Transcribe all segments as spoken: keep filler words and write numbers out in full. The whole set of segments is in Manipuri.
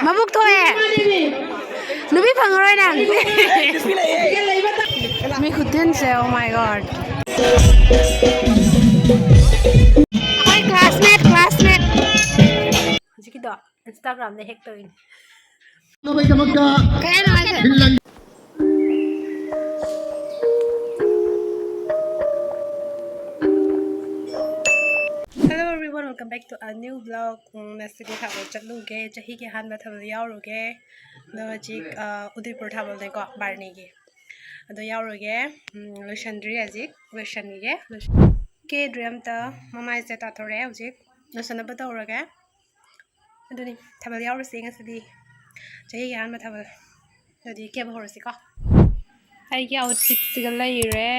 ꯑꯃꯨꯛ ꯊꯣꯛꯑꯦ꯫ ꯅꯨꯄꯤ ꯐꯪꯉꯔꯣꯏ ꯅꯪ꯫ ꯃꯤ ꯈꯨꯇꯤꯟꯁꯦ, oh my God꯫ ꯑꯩꯈꯣꯏ classmate, classmate꯫ ꯍꯧꯖꯤꯛꯀꯤꯗꯣ Instagram-ꯗ hack ꯇꯧꯔꯤꯅꯤ꯫ ꯀꯩ ꯍꯥꯏꯅꯣ ꯍꯥꯏꯁꯦ? Hello everyone, welcome back to a new vlog. ꯎꯝ, ꯉꯁꯤꯗꯤ ꯊꯥꯕꯜ ꯆꯠꯂꯨꯒꯦ꯫ ꯆꯍꯤꯒꯤ ꯑꯍꯥꯟꯕ ꯊꯥꯕꯜ ꯌꯥꯎꯔꯨꯒꯦ꯫ ꯑꯗꯣ ꯍꯧꯖꯤꯛ, ꯑ, ꯎꯗꯤꯄꯨꯔ ꯊꯥꯕꯜꯅꯦꯀꯣ, ꯕꯥꯔꯨꯅꯤꯒꯤ꯫ ꯑꯗꯣ ꯌꯥꯎꯔꯨꯒꯦ꯫ ꯎꯝ, ꯂꯣꯏꯁꯟꯗ꯭ꯔꯤ ꯍꯧꯖꯤꯛ, ꯂꯣꯏꯁꯟꯈꯤꯒꯦ꯫ ꯂꯣꯏꯁꯟ-, ꯀꯦꯗ꯭ꯔꯤ ꯑꯝꯇ, ꯃꯃꯥꯏꯁꯦ ꯇꯥꯊꯣꯔꯛꯑꯦ ꯍꯧꯖꯤꯛ꯫ ꯂꯣꯏꯁꯟꯅꯕ ꯇꯧꯔꯒꯦ꯫ ꯑꯗꯨꯅꯤ, ꯊꯥꯕꯜ ꯌꯥꯎꯔꯨꯁꯤ ꯉꯁꯤꯗꯤ꯫ ꯆꯍꯤꯒꯤ ꯑꯍꯥꯟꯕ ꯊꯥꯕꯜ꯫ ꯑꯗꯨꯗꯤ ꯀꯦꯕ ꯍꯧꯔꯁꯤꯀꯣ꯫ ꯑꯩꯒꯤ outfit-ꯁꯤꯒ ꯂꯩꯔꯦ꯫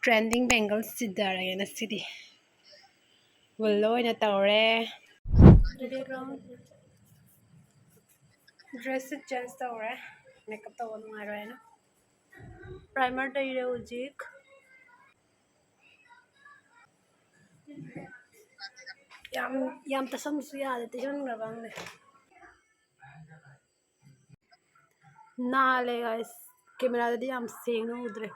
Trending bangle ꯁꯤꯗꯔꯒꯦ ꯉꯁꯤꯗꯤ꯫ Willow ꯑꯣꯏꯅ ꯇꯧꯔꯦ꯫ Background dress-ꯁꯤ change ꯇꯧꯔꯦ, makeup ꯇꯧꯕ ꯅꯨꯡꯉꯥꯏꯔꯣꯏꯅ꯫ Primer ꯇꯩꯔꯦ ꯍꯧꯖꯤꯛ꯫ ꯌꯥꯝ, ꯌꯥꯝ ꯇꯩꯁꯟꯕꯁꯨ ꯌꯥꯗꯦ, ꯇꯩꯁꯟꯈ꯭ꯔꯕ ꯈꯪꯗꯦ꯫ ꯅꯥꯜꯂꯦ guys, camera-ꯗꯗꯤ ꯌꯥꯝ ꯁꯦꯡꯅ ꯎꯗ꯭ꯔꯦ꯫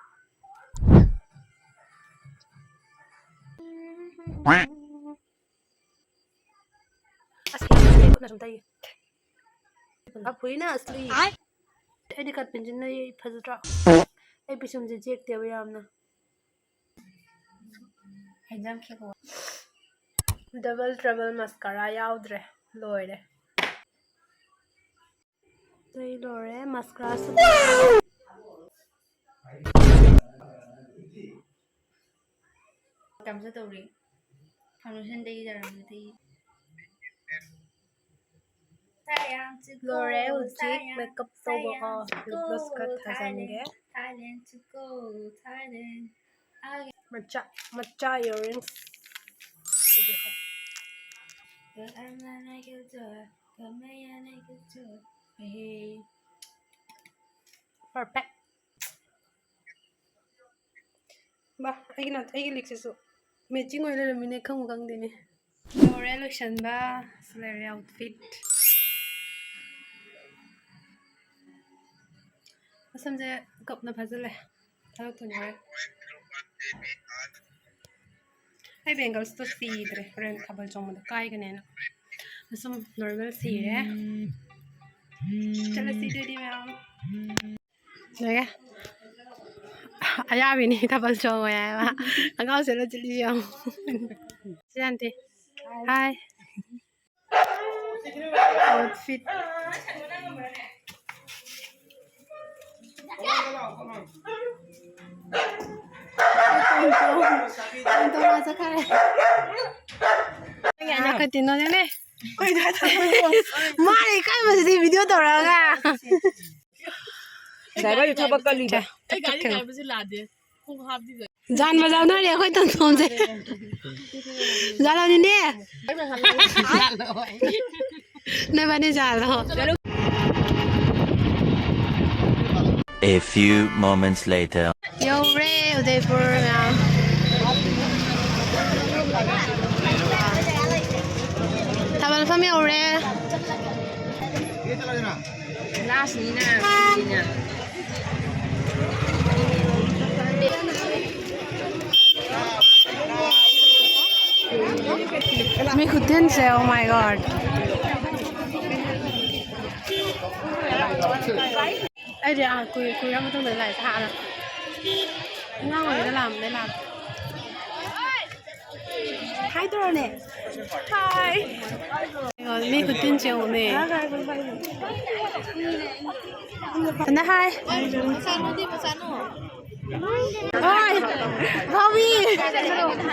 ꯑꯁ, ꯌꯥꯝ ꯐꯖꯩ, ꯈꯨꯠꯅ ꯁꯨꯝ ꯇꯩꯒꯦ꯫ ꯑꯐꯨꯏꯅ ꯑꯁꯂꯤ꯫ ꯑꯩꯗꯤ cut pencil-ꯅ ꯌꯦꯛꯏ, ꯐꯖꯗ꯭ꯔꯣ? ꯑꯩ ꯄꯤꯁꯨꯝꯁꯦ ꯆꯦꯛꯇꯦꯕ ꯌꯥꯝꯅ꯫ Double Trouble mascara ꯌꯥꯎꯗ꯭ꯔꯦ, ꯂꯣꯏꯔꯦ꯫ ꯑꯇꯩ ꯂꯣꯏꯔꯦ, mascara-ꯁꯨ꯫ ꯇꯝꯖꯗꯧꯔꯤ꯫ Foundation-ꯗꯒꯤ ꯖꯔꯝꯗꯒꯤ꯫ ꯂꯣꯏꯔꯦ ꯍꯧꯖꯤꯛ makeup ꯇꯧꯕꯀꯣ, lip gloss ꯈꯔ ꯊꯥꯖꯟꯒꯦ꯫ ꯃꯆꯥ, ꯃꯆꯥ earrings꯫ Perfect꯫ ꯕꯥ, ꯑꯩꯒꯤ ꯅꯠ-, ꯑꯩꯒꯤ ꯂꯤꯛꯁꯤꯁꯨ matching ꯑꯣꯏ ꯂꯩꯔꯝꯃꯤꯅꯦ, ꯈꯪꯕꯨ ꯈꯪꯗꯦꯅꯦ꯫ ꯂꯣꯏꯔꯦ ꯂꯣꯏꯁꯟꯕ꯫ ꯁꯤ ꯂꯩꯔꯦ outfit꯫ ꯁꯝꯁꯦ ꯀꯞꯅ ꯐꯥꯖꯤꯜꯂꯦ꯫ ꯊꯕꯛ ꯊꯨꯅ ꯍꯣꯔꯦꯟ꯫ ꯑꯩ ꯕꯦꯡꯒꯜꯁꯇꯣ ꯁꯤꯗ꯭ꯔꯦ, ꯍꯣꯔꯦꯟ ꯊꯥꯕꯜ ꯆꯣꯡꯕꯗ ꯀꯥꯏꯒꯅꯦꯅ꯫ ꯁꯨꯝ ꯅꯣꯔꯃꯦꯜ ꯁꯤꯔꯦ꯫ ꯆꯠꯂꯁꯤ ꯑꯗꯨꯗꯤ ꯃꯌꯥꯝ꯫ ꯂꯣꯏꯔꯦ꯫ ꯑꯌꯥꯕꯤꯅꯤ ꯊꯥꯕꯜ ꯆꯣꯡꯉꯣꯏ ꯍꯥꯏꯕ꯫ ꯈꯪꯒꯥꯎ ꯁꯦꯠꯂ ꯆꯠꯂꯤ ꯌꯦꯡꯉꯣ꯫ ꯁꯤ ꯑꯟꯇꯤ꯫ ꯍꯥꯏ꯫ Outfit꯫ ꯇꯣꯝ ꯇꯣꯝ ꯆꯠꯈ꯭ꯔꯦ꯫ ꯑꯩꯈꯣꯏ ꯇꯤꯅꯣꯅꯦꯅꯦ꯫ ꯃꯥꯅ ꯏꯀꯥꯏꯕꯁꯤꯗꯤ video ꯇꯧꯔꯒ꯫ ꯉꯁꯥꯏ ꯋꯥꯏꯁꯨ ꯊꯕꯛ ꯀꯜꯂꯤꯗ꯫ ꯑꯩ ꯒꯥꯔꯤ ꯉꯥꯏꯕꯁꯨ ꯂꯥꯛꯑꯗꯦ꯫ ꯈꯣꯡ ꯍꯥꯞꯇꯤ ꯖꯥꯟ ꯕꯖꯥꯎꯅꯔꯦ ꯑꯩꯈꯣꯏ ꯇꯣꯝ ꯇꯣꯝꯁꯦ꯫ ꯖꯥꯜꯂꯣꯅꯤꯅꯦ꯫ ꯅꯕꯥꯅꯤ ꯖꯥꯜꯂꯣ꯫ A few moments later. ꯌꯧꯔꯦ ꯎꯗꯩꯄꯨꯔ ꯃꯌꯥꯝ꯫ ꯊꯥꯕꯜ ꯃꯐꯝ ꯌꯧꯔꯦ꯫ Lastꯅꯤꯅ꯫ ꯃꯤ ꯈꯨꯊꯤꯟꯁꯦ, oh my God꯫ ꯑꯩꯗꯤ ꯑꯥ ꯀꯨꯏ-, ꯀꯨꯏꯔ ꯃꯇꯨꯡꯗ ꯂꯥꯛꯑꯦ, ꯍꯥꯟꯅ ꯑꯉꯥꯡ ꯑꯣꯏꯔꯤꯉꯩꯗ ꯂꯥꯛꯑꯝꯕꯅꯦ, ꯂꯥꯛꯑꯦ꯫ Hi ꯇꯧꯔꯣꯅꯦ꯫ Hi꯫ ꯃꯤ ꯈꯨꯇꯤꯟ ꯆꯦꯡꯉꯨꯅꯦ꯫ ꯀꯅꯥ hi? ꯃꯆꯥꯅꯨꯗꯤ ꯃꯆꯥꯅꯨ꯫ ꯍꯣꯏ꯫ ꯐꯥꯎꯕꯤ꯫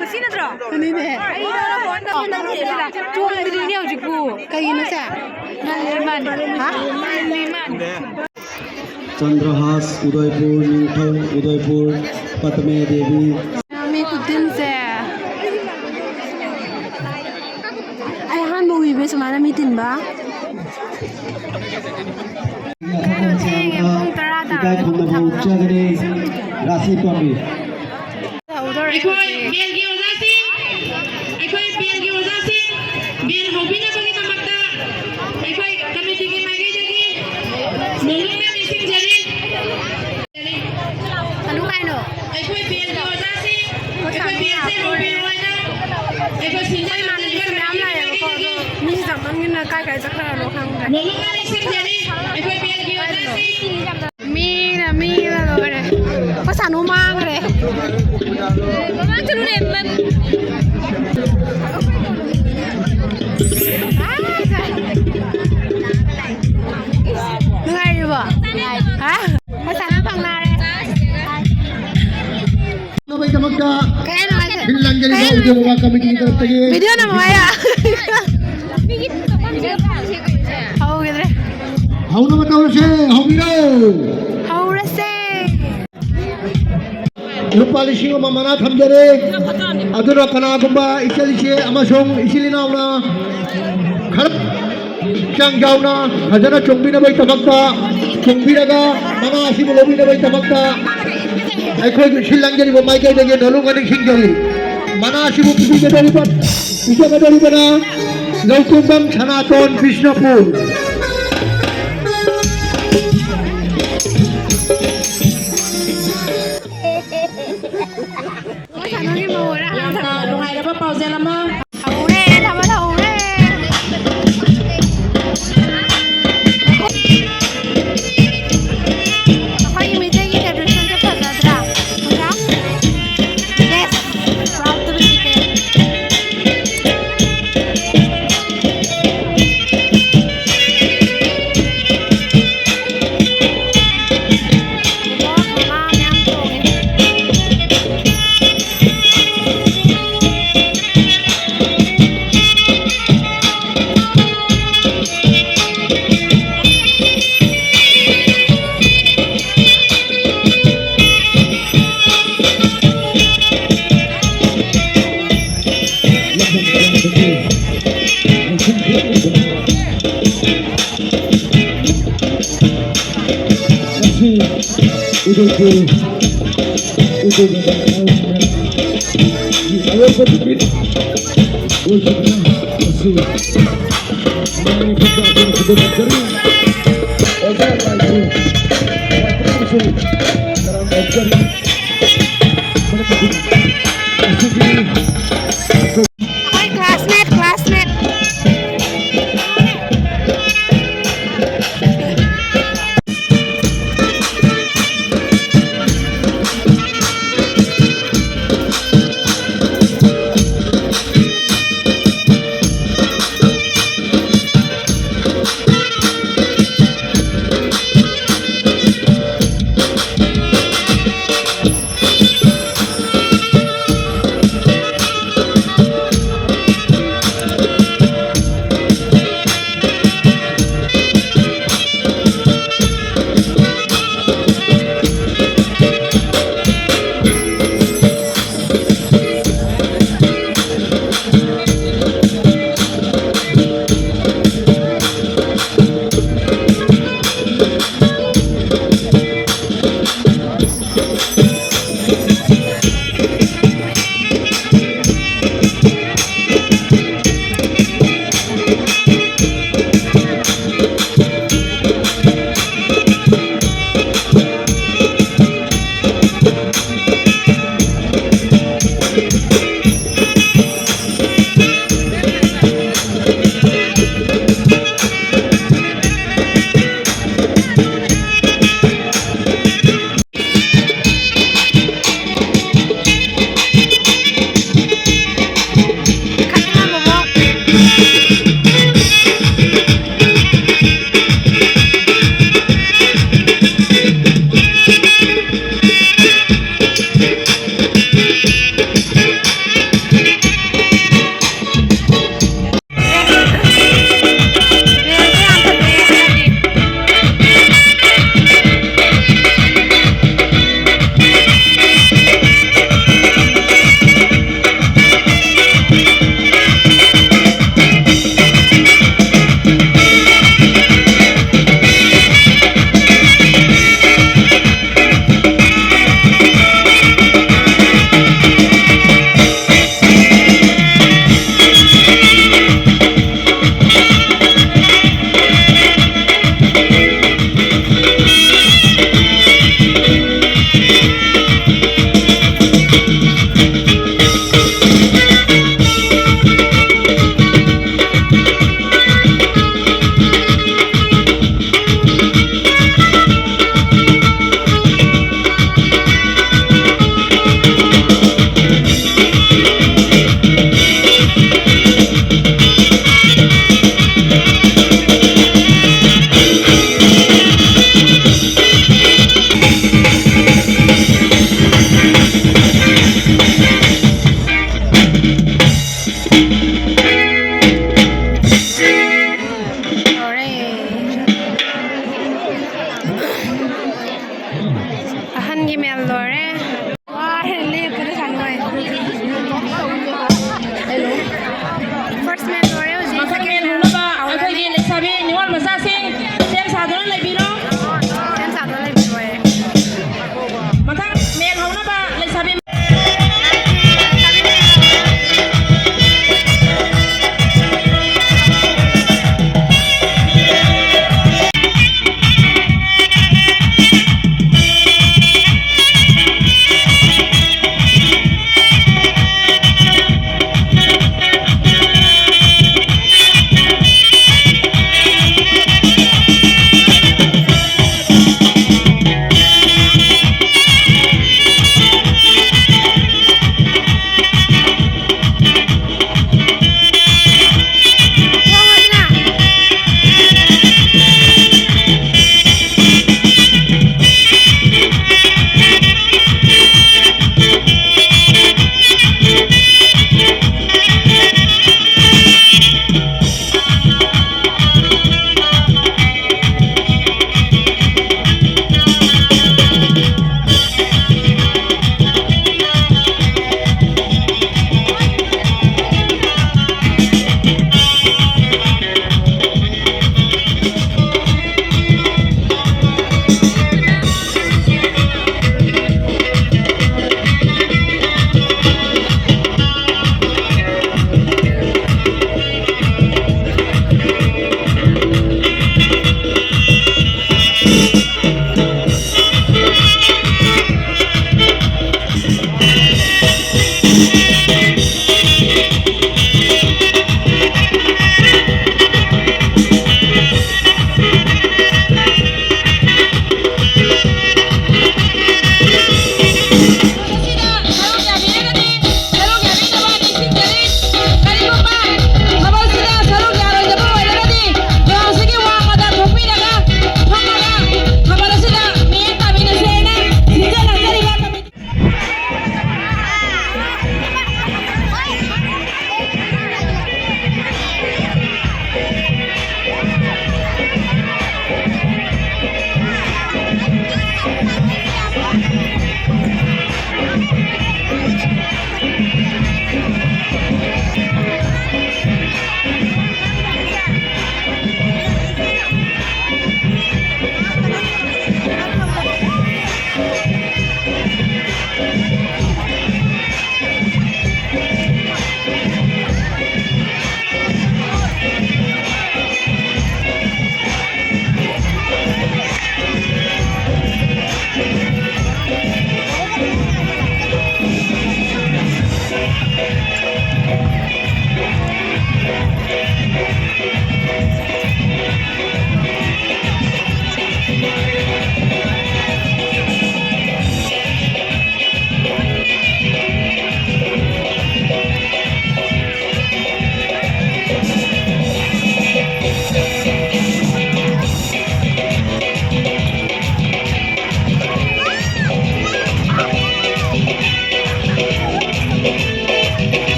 ꯀꯨꯁꯤ ꯅꯠꯇ꯭ꯔꯣ? ꯑꯗꯨꯅꯦ꯫ ꯑꯩ ꯅꯪ phone ꯇꯧ-, ꯅꯪ ꯊꯦꯝꯃꯤꯔ? ꯆꯣꯡꯗ꯭ꯔꯤꯅꯦ ꯍꯧꯖꯤꯛꯄꯨ꯫ ꯀꯩꯒꯤꯅꯣ ꯁꯦ? ꯉꯜꯂꯤꯃꯟ꯫ ꯍꯥ? ꯉꯜꯂꯤꯃꯟ꯫ ꯆꯟꯗ꯭ꯔꯍꯥꯁ, ꯎꯗꯣꯏꯄꯨꯔ, ꯅꯤꯡꯊꯧ ꯎꯗꯣꯏꯄꯨꯔ, ꯄꯗꯃꯦ ꯗꯦꯕꯤ꯫ ꯃꯤ ꯈꯨꯇꯤꯟꯁꯦ꯫ ꯑꯩ ꯑꯍꯥꯟꯕ ꯎꯏꯕ ꯁꯨꯃꯥꯏꯅ ꯃꯤ ꯇꯤꯟꯕ꯫ ꯀꯩꯅꯣ ꯊꯦꯡꯉꯦ, ꯄꯨꯡ ꯇꯔꯥ ꯇꯥꯔꯦ꯫ ꯏꯀꯥꯏ ꯈꯨꯝꯅꯕ ꯎꯠꯆꯒꯅꯤ꯫ ꯔꯥꯁꯤ ꯄꯥꯝꯕꯤ꯫ ꯇꯧꯗꯣꯔꯦ ꯑꯩꯈꯣꯏ ꯍꯧꯖꯤꯛ꯫ Bellꯒꯤ ꯑꯣꯖꯥꯁꯤꯡ, ꯑꯩꯈꯣꯏ Bellꯒꯤ ꯑꯣꯖꯥꯁꯤꯡ, Bell ꯍꯧꯕꯤꯅꯕꯒꯤꯗꯃꯛꯇ ꯑꯩꯈꯣꯏ committeeꯒꯤ ꯃꯥꯏꯀꯩꯗꯒꯤ ꯅꯣꯂꯨꯛꯅ ꯅꯤꯡꯁꯤꯡꯖꯔꯤ꯫ ꯅꯪꯒꯤꯅ ꯀꯥꯏ ꯀꯥꯏ ꯆꯠꯈ꯭ꯔꯅꯣ ꯈꯪꯗ꯭ꯔꯦ꯫ ꯅꯣꯡꯃ ꯃꯥꯅ ꯁꯤꯟꯖꯔꯤ, ꯑꯩꯈꯣꯏ ꯕꯦꯜꯒꯤ ꯑꯣꯖꯥꯁꯤꯡ꯫ ꯃꯤꯅ ꯃꯤꯅ ꯂꯣꯏꯔꯦ꯫ ꯄꯩꯁꯥꯅꯨ ꯃꯥꯡꯈ꯭ꯔꯦ꯫ ꯃꯃꯥꯡ ꯆꯠꯂꯨꯅꯦ, ꯃ- ꯅꯨꯡꯉꯥꯏꯔꯤꯕꯣ? ꯍꯥ? ꯄꯩꯁꯥꯅꯨ ꯐꯪꯅꯔꯦ꯫ ꯅꯕꯒꯤꯗꯃꯛꯇ ꯀꯩ ꯍꯥꯏꯅꯣ ꯍꯥꯏꯁꯦ? ꯁꯤꯜ ꯂꯥꯡꯖꯔꯤꯕ ꯀꯩ ꯍꯥꯏꯅꯣ? ꯎꯗꯦ ꯕꯕꯥ ꯀꯃꯤꯇꯤꯒꯤ ꯇꯔꯞꯇꯒꯤ ꯚꯤꯗꯤꯑꯣ ꯅꯝꯃꯣ ꯍꯥꯏꯔꯣ? ꯍꯧꯈꯤꯗ꯭ꯔꯦ꯫ ꯍꯧꯅꯕ ꯇꯧꯔꯁꯦ, ꯍꯧꯕꯤꯔꯣ꯫ ꯍꯧꯔꯁꯦ꯫ ꯂꯨꯄꯥ ꯂꯤꯁꯤꯡ ꯑꯃ ꯃꯅꯥ ꯊꯝꯖꯔꯦ꯫ ꯑꯗꯨꯅ ꯀꯅꯥꯒꯨꯝꯕ ꯏꯆꯜ ꯏꯆꯦ ꯑꯃꯁꯨꯡ ꯏꯆꯤꯜ ꯏꯅꯥꯎꯅ ꯈꯔ ꯍꯛꯆꯥꯡ ꯌꯥꯎꯅ ꯐꯖꯅ ꯆꯣꯡꯕꯤꯅꯕꯒꯤꯗꯃꯛꯇ ꯆꯣꯡꯕꯤꯔꯒ ꯃꯅꯥ ꯑꯁꯤꯕꯨ ꯂꯧꯕꯤꯅꯕꯒꯤꯗꯃꯛꯇ ꯑꯩꯈꯣꯏꯒꯤ ꯁꯤꯜ ꯂꯥꯡꯖꯔꯤꯕ ꯃꯥꯏꯀꯩꯗꯒꯤ ꯅꯣꯂꯨꯛ ꯃꯅꯤꯡ ꯁꯤꯡꯖꯔꯤ꯫ ꯃꯅꯥ ꯑꯁꯤꯕꯨ ꯄꯤꯕꯤꯒꯗꯧꯔꯤꯕ, ꯄꯤꯖꯒꯗꯧꯔꯤꯕꯅ ꯂꯧꯀꯨꯝꯕꯝ ꯁꯅꯥꯇꯣꯟ ꯕꯤꯁꯅꯨꯄꯨꯔ꯫ ꯌꯥꯝꯅ ꯅꯨꯡꯉꯥꯏꯔꯕ ꯄꯥꯎꯖꯦꯜ ꯑꯃ꯫ ꯍꯧꯔꯦ, ꯊꯥꯕꯜ ꯍꯧꯔꯦ꯫ ꯑꯩꯈꯣꯏꯒꯤ ꯃꯩꯇꯩꯒꯤ traditionꯁꯦ ꯐꯖꯗ꯭ꯔꯥ? ꯐꯖ? Yes, proud to be Meitei. ꯉꯁꯤ ꯎꯗꯣꯏꯄꯨꯔ, ꯎꯗꯣꯏꯄꯨꯔ ꯑꯔꯣꯏꯕ ꯅꯨꯃꯤꯠ ꯑꯣꯏꯈꯤꯕꯅ ꯉꯁꯤ ꯃꯥꯒꯤ ꯄꯣꯊꯥꯐꯝ ꯈꯨꯗꯣꯡꯆꯥꯖꯔꯤ꯫ ꯑꯣꯖꯥ ꯂꯥꯏꯁ꯭ꯔꯝ ꯂꯥꯏꯁ꯭ꯔꯝꯁꯨ ꯇꯔꯥꯝꯅ ꯑꯣꯛꯆꯔꯤ꯫ ꯃꯔꯝ ꯑꯗꯨꯅ ꯉꯁꯤꯒꯤ ꯑꯩꯈꯣꯏ classmate, classmate꯫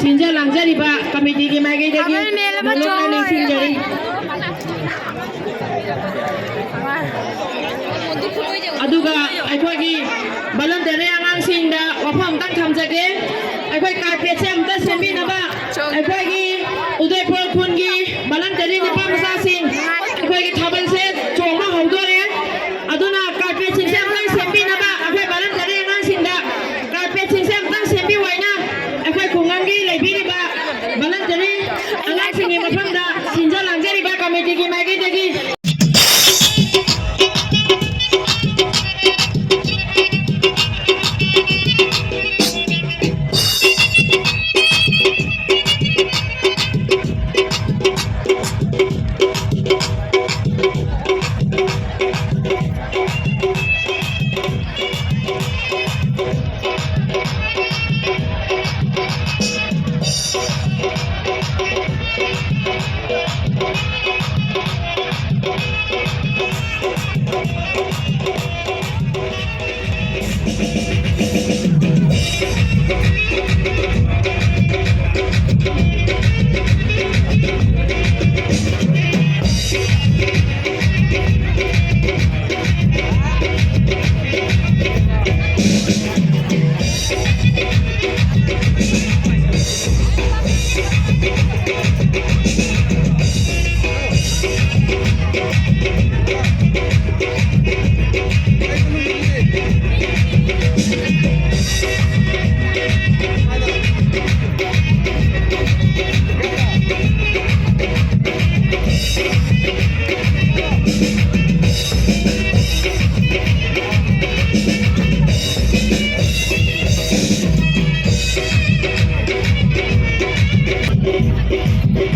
ꯁꯤꯟꯖ ꯂꯥꯡꯖꯔꯤꯕ ꯀꯃꯤꯇꯤꯒꯤ ꯃꯥꯏꯀꯩꯗꯒꯤ ꯊꯥꯕꯜ ꯃꯦꯜꯂꯕ ꯅꯣꯂꯨꯛꯅ ꯆꯣꯡꯂꯣꯏꯔꯦ꯫ ꯅꯤꯡꯁꯤꯡꯖꯔꯤ꯫ ꯑꯗꯨꯒ ꯑꯩꯈꯣꯏꯒꯤ ꯚꯣꯂꯨꯟꯇꯔꯤ ꯑꯉꯥꯡꯁꯤꯡꯗ ꯋꯥꯐꯝ ꯑꯝꯇꯪ ꯊꯝꯖꯒꯦ꯫ ꯑꯩꯈꯣꯏ ꯀꯥꯔꯄꯦꯠꯁꯦ ꯑꯝꯇ ꯁꯦꯝꯕꯤꯅꯕ ꯑꯩꯈꯣꯏꯒꯤ ꯎꯗꯩꯄꯨꯔ ꯈꯨꯟꯒꯤ ꯚꯣꯂꯨꯟꯇꯔꯤ ꯅꯨꯄꯥ ꯃꯆꯥꯁꯤꯡ ꯑꯩꯈꯣꯏꯒꯤ ꯊꯥꯕꯜꯁꯦ ꯆꯣꯡꯕ ꯍꯧꯗꯣꯔꯦ꯫ ꯑꯗꯨꯅ ꯀꯥꯔꯄꯦꯠꯁꯤꯡꯁꯦ ꯑꯝꯇꯪ ꯁꯦꯝꯕꯤꯅꯕ ꯑꯩꯈꯣꯏ ꯚꯣꯂꯨꯟꯇꯔꯤ ꯑꯉꯥꯡꯁꯤꯡꯗ ꯀꯥꯔꯄꯦꯠꯁꯤꯡꯁꯦ ꯑꯝꯇꯪ ꯁꯦꯝꯕꯤꯌꯨ ꯍꯥꯏꯅ ꯑꯩꯈꯣꯏ ꯈꯨꯡꯒꯪꯒꯤ ꯂꯩꯕꯤꯔꯤꯕ ꯚꯣꯂꯨꯟꯇꯔꯤ ꯑꯉꯥꯡꯁꯤꯡꯒꯤ ꯃꯐꯝꯗ ꯁꯤꯟꯖ ꯂꯥꯡꯖꯔꯤꯕ ꯀꯃꯤꯇꯤꯒꯤ ꯃꯥꯏꯀꯩꯗꯒꯤ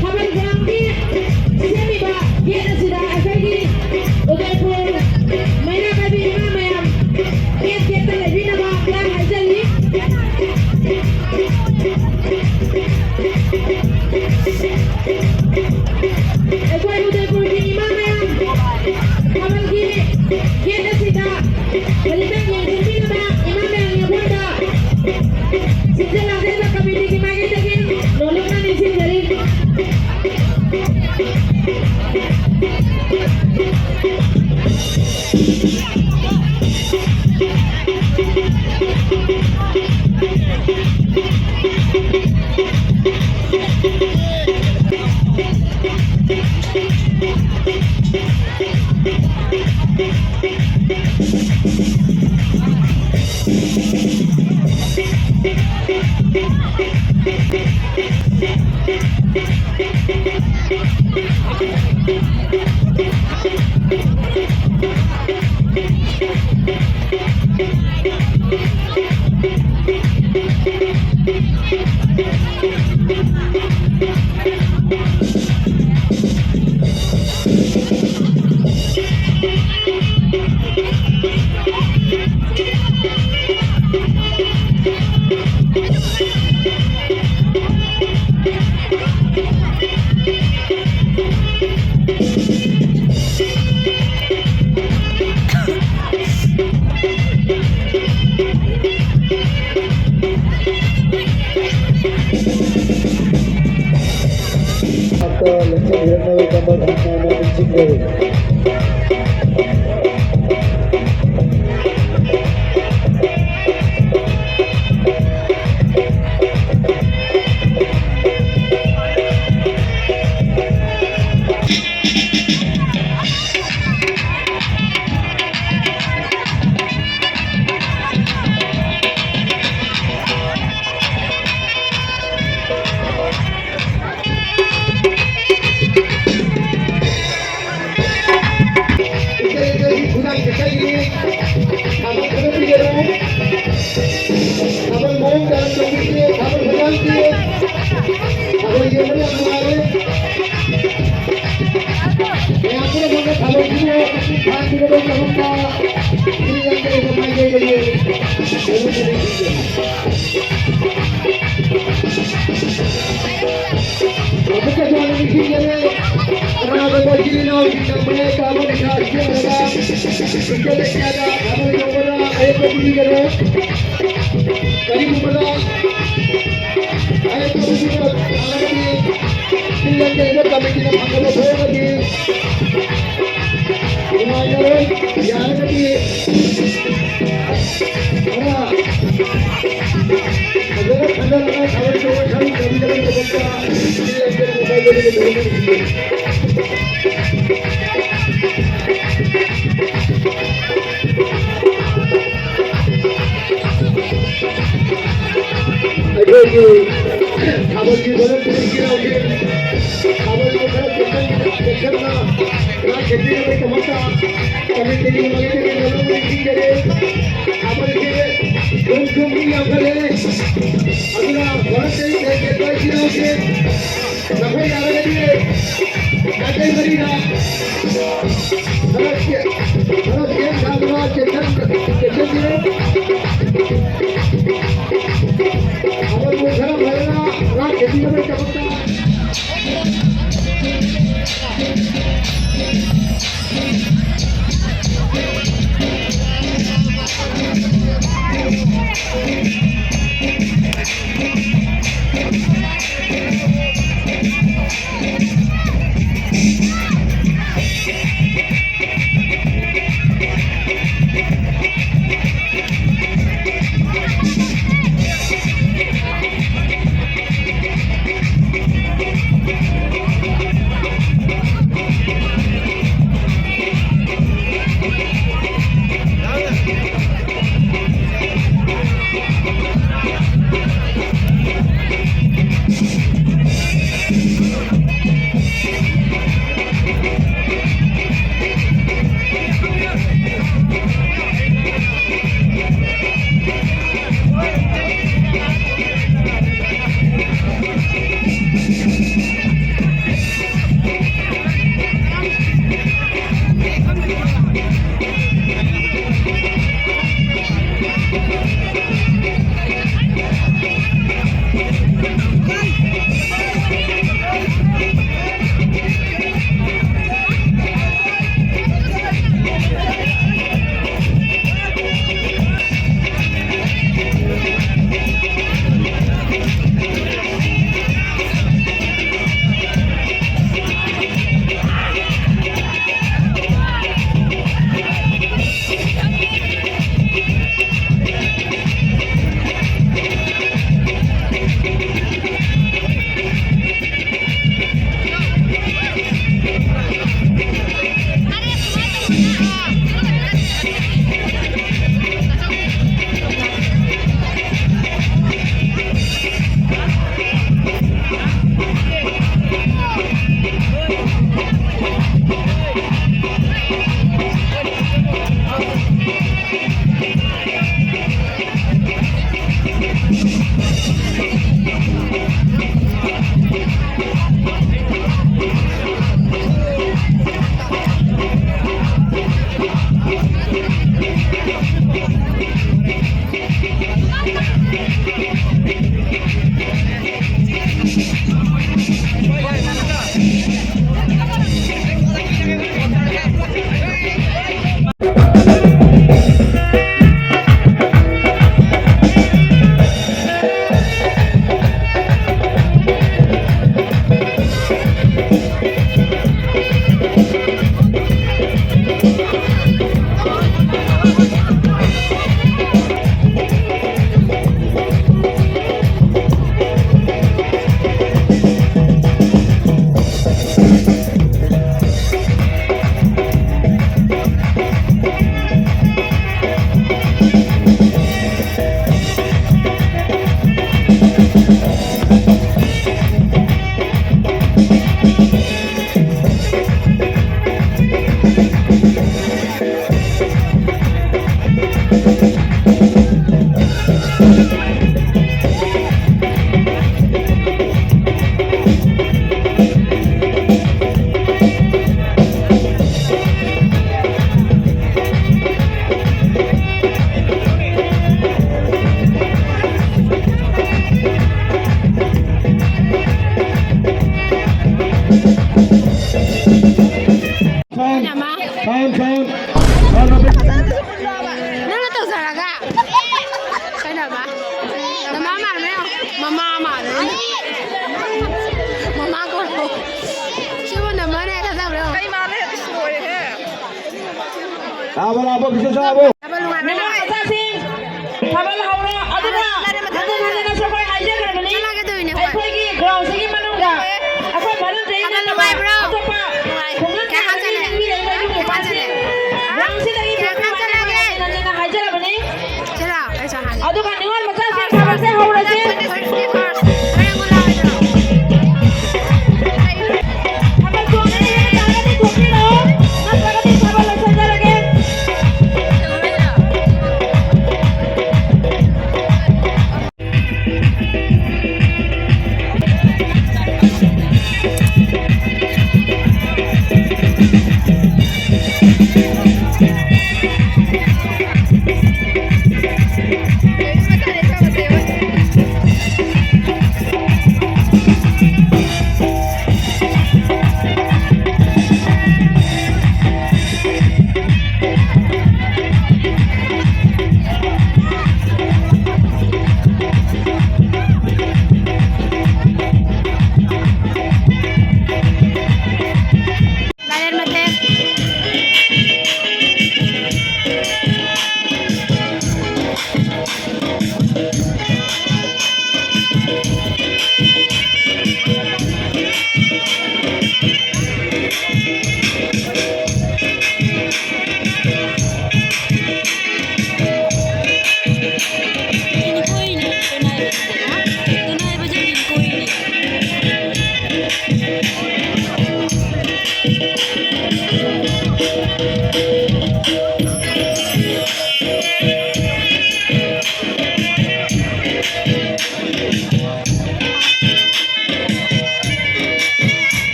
ꯊꯥꯕꯜꯁꯦ ꯂꯦꯡꯁꯤꯟꯕꯤꯔꯛꯅꯕꯒꯤꯗꯃꯛ ꯍꯟꯅ ꯍꯟꯅ ꯅꯤꯡꯁꯤꯡꯖꯔꯤ꯫ ꯏꯆꯦ, ꯏꯆꯦꯒꯤ ꯈꯨꯗꯥꯡ ꯆꯠꯆꯈꯤꯅꯤ꯫ ꯊꯥꯕꯜ ꯈꯔ ꯄꯤꯖꯔꯣ꯫ ꯊꯥꯕꯜ ꯃꯑꯣꯡ ꯇꯥꯅ ꯇꯧꯕꯤꯁꯦ, ꯊꯥꯕꯜ ꯐꯖꯍꯟꯁꯦ꯫ ꯊꯥꯕꯜ ꯌꯦꯡꯕ ꯌꯥꯝ ꯅꯨꯡꯉꯥꯏꯔꯦ꯫ ꯃꯌꯥꯝ ꯄꯨꯝꯅꯃꯛꯅ ꯊꯥꯕꯜꯁꯤꯕꯨ ꯐꯥꯟꯈꯤꯕꯒꯤꯗꯃꯛꯇ ꯁ꯭ꯔꯤ ꯂꯪꯀꯥꯒꯤ ꯃꯥꯏꯀꯩꯗꯒꯤ ꯂꯣꯏꯅ ꯄꯨꯅꯤꯡꯁꯤꯡꯖꯔꯤ꯫ ꯑꯃꯨꯛꯀꯁꯨ ꯍꯟꯅ ꯅꯤꯡꯁꯤꯡꯖꯔꯤ, ꯀꯅꯥꯒꯨꯝꯕ ꯏꯆꯤꯜ ꯏꯅꯥꯎꯁꯤꯡꯅ ꯃꯌꯥꯏ ꯀꯥꯕ ꯄꯩꯁꯥ ꯁꯤꯖꯤꯟꯅꯔꯒ ꯏꯟꯇꯔꯅꯦꯠ ꯀꯌꯥꯗ ꯊꯥꯕꯜ ꯌꯧꯕꯗ ꯑꯌꯦꯠꯄ ꯄꯤꯕꯤꯒꯅꯨ꯫ ꯀꯔꯤꯒꯨꯝꯕ ꯑꯌꯦꯠꯄ ꯄꯤꯕꯤꯕ ꯇꯥꯔꯒꯗꯤ, ꯁꯤꯜꯂꯛꯇꯦꯅ ꯀꯃꯤꯇꯤꯅ ꯐꯪꯗꯕ ꯊꯣꯛꯑꯒꯗꯤ ꯅꯨꯡꯉꯥꯏꯔꯔꯣꯏ꯫ ꯌꯥꯔꯒꯗꯤ ꯈꯔ ꯐꯖꯅ ꯈꯟꯅꯔꯒ ꯊꯕꯛ ꯊꯕꯛ ꯈꯟꯅꯕꯤꯗꯕꯒꯤꯗꯃꯛꯇ ꯁꯤꯜꯂꯛꯇꯦꯅ ꯃꯣꯕꯥꯏꯜꯗꯒꯤ ꯂꯧꯅꯔꯤꯁꯤꯅꯤ꯫ ꯑꯩꯈꯣꯏꯒꯤ ꯊꯥꯕꯜꯒꯤ ꯊꯕꯛ ꯈꯨꯗꯤꯡꯒꯤ ꯌꯥꯎꯈꯤ꯫ ꯊꯥꯕꯜꯕꯨ ꯈꯔ ꯆꯦꯛꯁꯤꯟ-, ꯆꯦꯛꯁꯤꯟꯅ ꯉꯥꯛ ꯁꯦꯟꯕꯤꯅꯕꯒꯤꯗꯃꯛꯇ ꯀꯃꯤꯇꯤꯒꯤ ꯃꯥꯏꯀꯩꯗꯒꯤ ꯂꯣꯏꯅꯃꯛ ꯅꯤꯡꯁꯤꯡꯖꯔꯤ꯫ ꯊꯥꯕꯜꯁꯦ ꯊꯨꯝ ꯊꯨꯝ ꯃꯤ ꯌꯥꯝꯈꯠꯂꯦ꯫ ꯑꯗꯨꯅ ꯚꯥꯔꯠꯇꯒꯤ ꯀꯩ ꯀꯩ ꯂꯩꯁꯤ ꯌꯥꯎꯁꯤ꯫ ꯅꯈꯣꯏ ꯌꯥꯔꯒꯗꯤ ꯃꯥꯏꯀꯩ ꯃꯔꯤꯗ ꯈꯔ ꯆꯦ-, ꯈꯔ ꯆꯦꯡ ꯊꯥꯗꯨꯅ ꯆꯦꯛꯁꯤꯟ-, ꯆꯦꯛꯁꯤꯟꯕꯤꯌꯨ꯫ ꯊꯥꯕꯜꯕꯨ ꯈꯔ ꯐꯖꯅ ꯉꯥꯛ ꯁꯦꯟꯕꯤꯅꯕꯒꯤꯗꯃꯛꯇ꯫ ꯊꯥꯕꯜ ꯍꯥꯞꯄꯣ, ꯕꯤꯁꯦꯁꯣꯔ ꯍꯥꯞꯄꯣ꯫ ꯊꯥꯕꯜ ꯅꯨꯡꯉꯥꯏꯕ꯭ꯔꯥ? ꯅꯨꯄꯥ ꯃꯆꯥꯁꯤꯡ, ꯊꯥꯕꯜ ꯍꯧꯔꯣ꯫ ꯑꯗꯨꯒ ꯍꯟꯖꯤꯟ ꯍꯟꯖꯤꯟꯅꯁꯨ ꯑꯩꯈꯣꯏ ꯍꯥꯏꯖꯈ꯭ꯔꯕꯅꯤ, ꯆꯠꯂꯒꯦ ꯇꯧꯔꯤꯅꯦ ꯑꯩꯈꯣꯏ꯫ ꯑꯩꯈꯣꯏꯒꯤ ground ꯁꯤꯒꯤ ꯃꯅꯨꯡꯗ ꯑꯩꯈꯣꯏ ꯊꯥꯕꯜ ꯅꯠꯇꯕ ꯅꯨꯡꯉꯥꯏꯕ꯭ꯔꯣ? ꯑꯇꯣꯞꯄ ꯅꯨꯡꯉꯥꯏ꯫ ꯈꯨꯡꯒꯪ ꯀꯌꯥ ꯈꯥꯟ ꯆꯠꯂꯦ? ꯃꯤ ꯂꯩꯕ ꯌꯨꯝ ꯀꯌꯥ ꯈꯥꯟ ꯅꯨꯄꯥꯁꯤꯡ ꯆꯠꯂꯦ? ꯍꯥ? Ground ꯁꯤꯗꯒꯤ ꯀꯌꯥ ꯈꯥꯟ ꯆꯠꯂꯒꯦ? ꯍꯟꯖꯤꯟ ꯍꯟꯖꯤꯟꯅ ꯍꯥꯏꯖꯔꯕꯅꯤ꯫ ꯆꯠꯂꯣ, ꯑꯩꯁꯨ ꯍꯥꯟꯅ꯫ ꯑꯗꯨꯒ ꯅꯤꯉꯣꯜ ꯃꯆꯥꯁꯤꯡ ꯊꯥꯕꯜꯁꯦ ꯍꯧꯔꯁꯤ꯫ ꯊꯥꯕꯜ ꯆꯣꯡꯒꯅꯤ ꯍꯥꯏꯕ ꯇꯥꯔꯒꯗꯤ ꯊꯣꯛꯄꯤꯔꯛꯑꯣ, ꯅꯠꯇ꯭ꯔꯒꯗꯤ ꯊꯥꯕꯜ ꯂꯣꯏꯁꯤꯟꯖꯔꯒꯦ꯫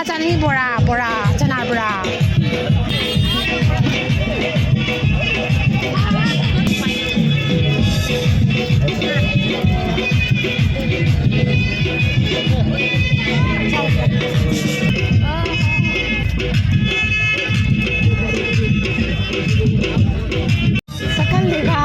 ꯆꯥꯅꯤꯡꯉꯤ, ꯕꯣꯔꯥ, ꯕꯣꯔꯥ, ꯆꯅꯥ ꯕꯣꯔꯥ꯫ ꯁꯛꯍꯟꯗꯦꯀꯣ꯫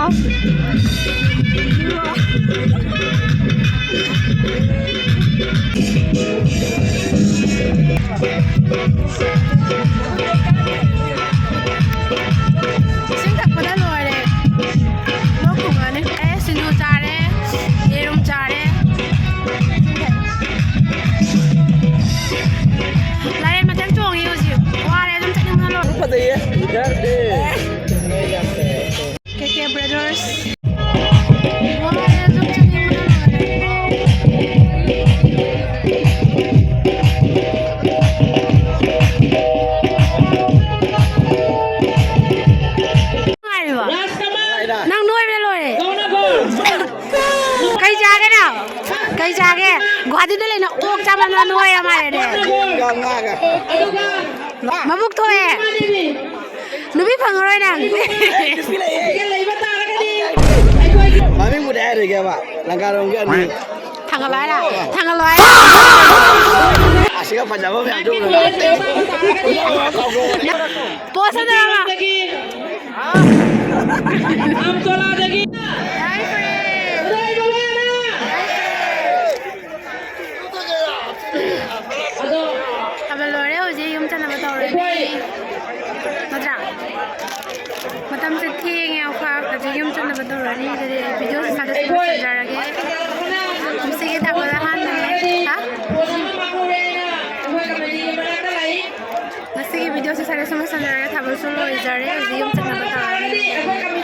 ꯏꯁꯤꯡ ꯊꯛꯄꯗ ꯂꯣꯏꯔꯦ꯫ ꯂꯣꯛ ꯊꯨꯡꯉꯅꯤ꯫ ꯑꯦ, ꯁꯤꯡꯖꯨ ꯆꯥꯔꯦ, ꯌꯦꯔꯨꯝ ꯆꯥꯔꯦ꯫ ꯂꯥꯏꯔꯦꯟ ꯃꯊꯛ ꯆꯣꯡꯉꯤ ꯍꯧꯖꯤꯛ꯫ ꯋꯥꯔꯦ, ꯑꯗꯨꯝ ꯆꯠꯅꯤꯡꯕꯅ ꯂꯣꯏꯔꯦ꯫ ꯐꯖꯩꯌꯦ꯫ ꯀꯦ ꯀꯦ ꯕ꯭ꯔꯗꯔꯁ꯫ ꯋꯥꯔꯦ, ꯑꯗꯨꯝ ꯆꯠꯅꯤꯡꯕꯅ ꯂꯣꯏꯔꯦ꯫ ꯅꯨꯡꯉꯥꯏꯔꯤꯕꯣ? ꯅꯪ ꯅꯣꯏꯕꯅ ꯂꯣꯏꯔꯦ꯫ ꯀꯩ ꯆꯥꯒꯦ ꯅꯪ? ꯀꯩ ꯆꯥꯒꯦ? ꯒꯨꯍꯥꯇꯤꯗ ꯂꯩꯅ ꯑꯣꯛ ꯆꯥꯃꯟꯗꯅ ꯅꯣꯏꯔ ꯃꯥꯜꯂꯦꯅꯦ꯫ ꯃꯕꯨꯛ ꯊꯣꯛꯑꯦ꯫ ꯅꯨꯄꯤ ꯐꯪꯉꯔꯣꯏ ꯅꯪ꯫ ꯃꯃꯤꯡꯕꯨꯗꯤ ꯍꯥꯏꯔꯣꯏꯒꯦꯕ, ꯂꯪꯀꯥꯔꯣꯝꯒꯤ ꯑꯅꯤ꯫ ꯊꯥꯡꯒꯠꯂꯣ ꯍꯥꯏꯔ? ꯊꯥꯡꯒꯠꯂꯣ ꯍꯥꯏꯔ? ꯑꯁꯤꯒ ꯐꯖꯕ ꯃꯌꯥꯝꯁꯨ ꯎꯔꯒ꯫ ꯄꯣꯁ ꯇꯧꯔꯒ꯫ ꯑꯝꯇꯣꯂꯥꯗꯒꯤ ꯊꯥꯕꯜ ꯂꯣꯏꯔꯦ, ꯍꯧꯖꯤꯛ ꯌꯨꯝ ꯆꯠꯅꯕ ꯇꯧꯔꯅꯤ꯫ ꯅꯠꯇ꯭ꯔꯥ? ꯃꯇꯝꯁꯦ ꯊꯦꯡꯉꯦ, ꯑꯩꯈꯣꯏ ꯍꯧꯖꯤꯛ ꯌꯨꯝ ꯆꯠꯅꯕ ꯇꯧꯔꯅꯤ꯫ ꯑꯗꯨꯗꯤ ꯚꯤꯗꯤꯑꯣꯁꯦ ꯁ꯭ꯋꯥꯏꯗ ꯁꯨꯝ ꯂꯣꯏꯁꯤꯟꯖꯔꯒꯦ꯫ ꯉꯁꯤꯒꯤ ꯊꯥꯕꯜ ꯑꯍꯥꯟꯕꯅꯦ꯫ ꯍꯥ? ꯉꯁꯤꯒꯤ ꯚꯤꯗꯤꯑꯣꯁꯦ ꯁ꯭ꯋꯥꯏꯗ ꯁꯨꯝ ꯂꯣꯏꯁꯤꯟꯖꯔꯒꯦ꯫ ꯊꯥꯕꯜꯁꯨ ꯂꯣꯏꯖꯔꯦ꯫ ꯍꯧꯖꯤꯛ ꯌꯨꯝ ꯆꯠꯅꯕ ꯇꯧꯔꯅꯤ꯫